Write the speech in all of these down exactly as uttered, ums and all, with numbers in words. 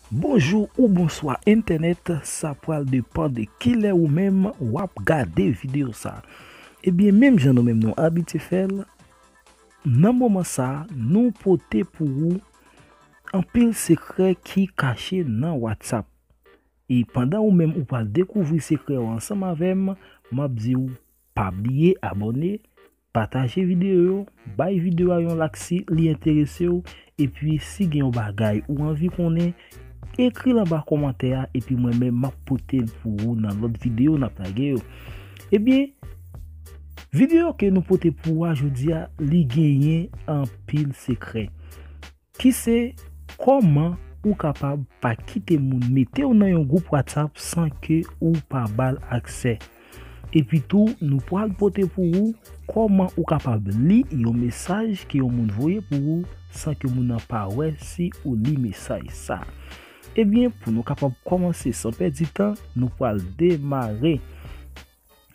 Bonjou ou bonswa entènèt, sa pral depann de kilè ou menm w ap gade videyo sa. Ebyen, menm jan nou menm nou abitye fè l, nan moman sa, nou pote pou ou anpil sekrè ki kache nan WhatsApp. E pandan ou menm ou pral dekouvri sekrè yo ansanm avè m, m ap di w, pa bliye abòne, pataje videyo yo, bay videyo a yon like si li enterese w, epi si gen yon bagay ou anvi konnen, ekri l anba kòmantè a, epi mwen menm m ap pote l pou ou nan lòt videyo n ap lage yo. Ebyen, videyo ke nou pote pou ou a jodi a, li genyen anpil sekrè. Ki se kòman ou kapab pa kite moun mete w nan yon gwoup WhatsApp san ke ou pa ba l aksè. Epi tou, nou pral pote pou ou kòman ou kapab li yon mesaj ke yon moun voye pou ou san ke moun nan pa wè si ou li mesaj sa. Ebyen, pou nou kapab kòmanse san pèdi tan, nou pral demare.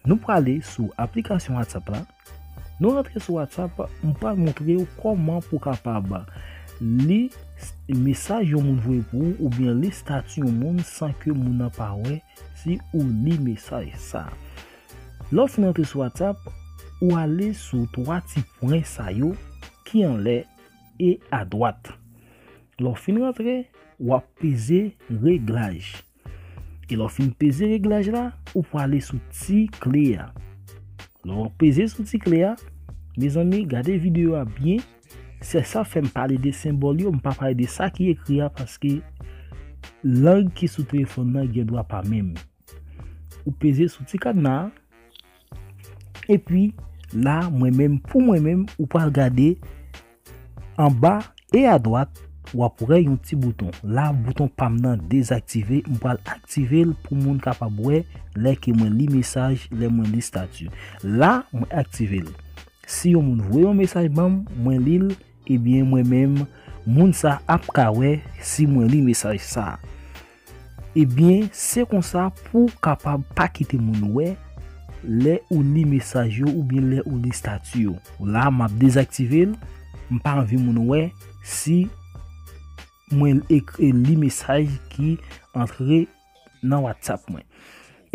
Nou prale sou aplikasyon WhatsApp la. Nou rantre sou WhatsApp, m pral montre w kòman pou w kapab li s- mesaj yon moun voye pou ou oubyen li stati yon moun san ke moun nan pa wè si ou li mesaj sa. Lè w fin rantre sou WhatsApp, ou ale sou twa ti pwen sa yo ki anlè e adwat. Lè w fin rantre, w ap peze reglaj. E lè w fin peze reglaj la, ou prale sou ti kle a. Lè w peze sou ti kle a, mezanmi, gade videyo a byen. Se sa fè m pale de senbòl yo, m pa pale de sa ki ekri a, paske lang ki sou telefòn nan gen dwa pa menm. Ou peze sou ti kadna a, epi la, mwen menm, pou mwen menm, ou pral gade anba e adwat, w ap wè yon ti bouton. La, bouton pa m nan dezaktive, m pral aktive l pou moun kapab wè lè ke mwen li mesaj, lè mwen li stati. La, mwen aktive l. Si yon moun voye yon mesaj ban m, mwen li l, ebyen mwen menm, moun sa ap ka wè si mwen li mesaj sa. Ebyen, se konsa pou w kapab pa kite moun wè lè ou li mesaj yo oubyen lè ou li stati yo. La, m ap dezaktive l, m pa anvi moun wè si mwen ek- li mesaj ki antre nan WhatsApp mwen.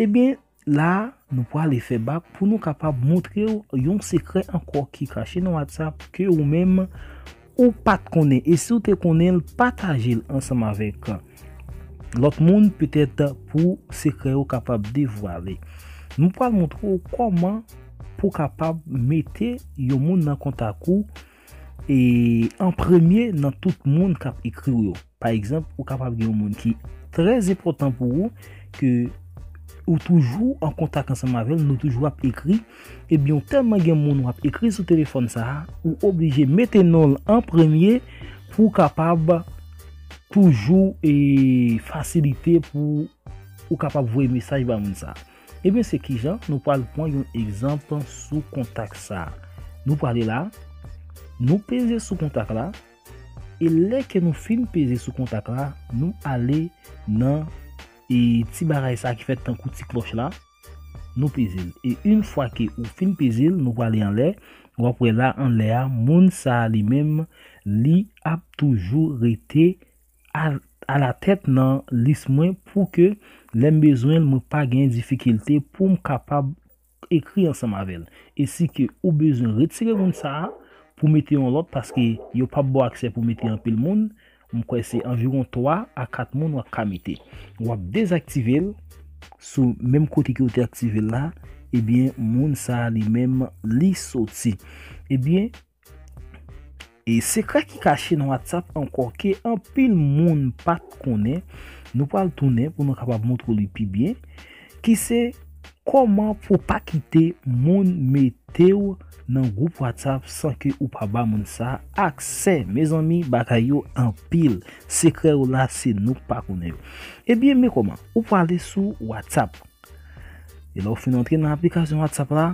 Ebyen, la, nou prale fè bak pou nou kapab montre w yon sekrè ankò ki kache nan WhatsApp ke ou menm ou pa t konnen. E si w te konnen l, pataje l ansanm avèk lòt moun, petèt pou sekrè yo kapab devwale. Nou pral montre w kòman pou w kapab mete yon moun nan kontak ou e an premye nan tout moun k ap ekri w yo. Pa egzanp, ou kapab gen yon moun ki trè enpòtan pou ou, ke ou toujou an kontak ansanm avè l, nou toujou ap ekri, ebyen, ou tèlman gen moun w ap ekri sou telefòn sa a, ou oblije mete non l an premye pou w kapab toujou e fasilite pou ou kapab voye mesaj ba moun sa a. Ebyen, se kijan? Nou pral pran yon egzanp sou kontak sa a. Nou prale la, nou peze sou kontak la, e lè ke nou fin peze sou kontak la, nou ale nan e ti bagay sa a ki fèt tankou ti klòch la, nou peze l. E yon fwa ke ou fin peze l, nou prale anlè, w ap wè la anlè a, moun sa a li menm, li ap toujou rete a, alatèt nan lis mwen pou ke lè m bezwen l, mwen pa gen difikilte pou m kapab ekri ansanm avè l. E si ke ou bezwen retire moun sa a pou mete yon lòt, paske yo p ap ba w aksè pou mete anpil moun, m kwè se anviwon twa a kat moun w ap ka mete. W ap dezaktive l sou menm kote ke w te aktive l la, ebyen, moun sa a li menm, li soti. Ebyen, e sekrè ki kache nan WhatsApp ankò ke anpil moun pa t konnen, nou pral tounen pou nou kapab montre w li pi byen, ki se kòman pou w pa kite moun mete w nan gwoup WhatsApp san ke ou pa ba moun sa a aksè. Mezanmi, bagay yo anpil. Sekrè yo la, se nou k pa konnen yo. Ebyen, men kòman? Ou prale sou WhatsApp. E lè w fin antre nan aplikasyon WhatsApp la,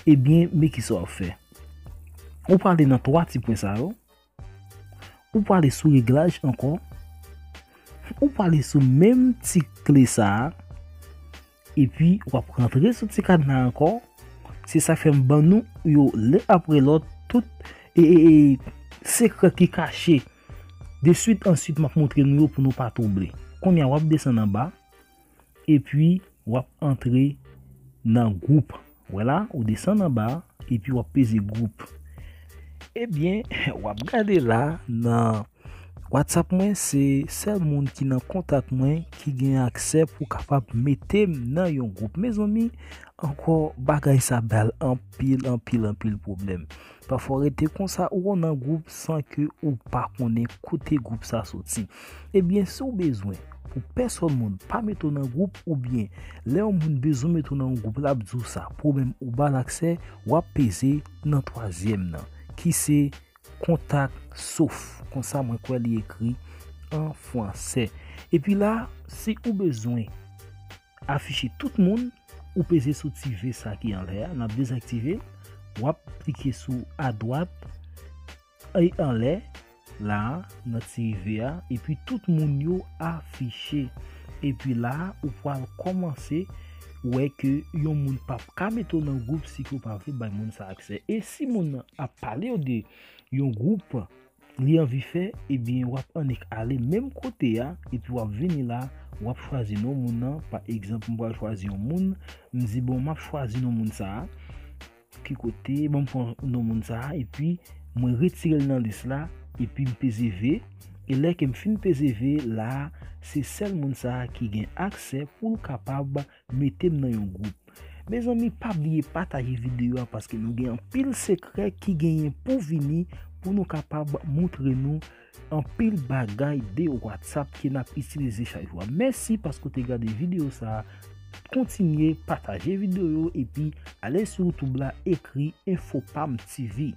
ebyen, men kisa w ap fè. Ou prale nan twa ti pwen sa yo. Ou prale sou reglaj ankò. Ou prale sou menm ti kle sa a. Epi, w ap rantre sou ti kadna ankò. Se sa fè m ban nou yo len apre lòt, tout e, e, e, sekrè ki kache Deswit, answit, m ap montre nou yo pou nou pa twouble. Kounye a, w ap desann anba, epi w ap antre nan gwoup. Wè la, ou desann anba, epi w ap peze gwoup. Ebyen, w ap gade la, nan WhatsApp mwen, se sèl moun ki nan kontak mwen ki gen aksè pou kapab mete m nan yon gwoup. Mezanmi, ankò, bagay sa ba l anpil, anpil, anpil pwoblèm. Pafwa w rete konsa, ou nan gwoup san ke ou pa konnen kote gwoup sa soti. Ebyen, si w bezwen pou pèsòn moun pa mete w nan gwoup, oubyen lè yon moun bezwen mete w nan yon gwoup, l ap di w sa, pou w menm ou ba l aksè, w ap peze nan twazyèm nan, ki se kontak sof. Konsa, mwen kwè li ekri an fransè. Epi la, si ou bezwen afiche tout moun, ou peze sou ti V sa ki anlè a, n ap dezaktive l, w ap klike sou adwat e anlè la, nan ti V a, epi tout moun yo afiche. Epi la, ou pral kòmanse wè ke yon moun p ap ka mete w nan gwoup si ke w pa vle bay moun sa aksè. E si moun nan ap pale w de yon gwoup, li anvi fè, ebyen, w ap annik ale menm kote a, epi w ap vini la, w ap chwazi non moun nan. Pa egzanp, m pral chwazi yon moun, m di, bon, m ap chwazi non moun sa a. Ki kote, bon, m pran non moun sa a, epi mwen retire l nan lis la, epi m peze V. E lè ke m fin peze V la, se sèl moun sa a ki gen aksè pou l kapab mete m nan yon gwoup. Mezanmi, pa bliye pataje videyo a, paske nou gen anpil sekrè ki genyen pou vini pou nou kapab montre nou anpil bagay de WhatsApp ke n ap itilize chak jou a. Mèsi paske w te gade videyo sa a. Kontinye pataje videyo yo epi ale sou YouTube la, ekri Infopam T V.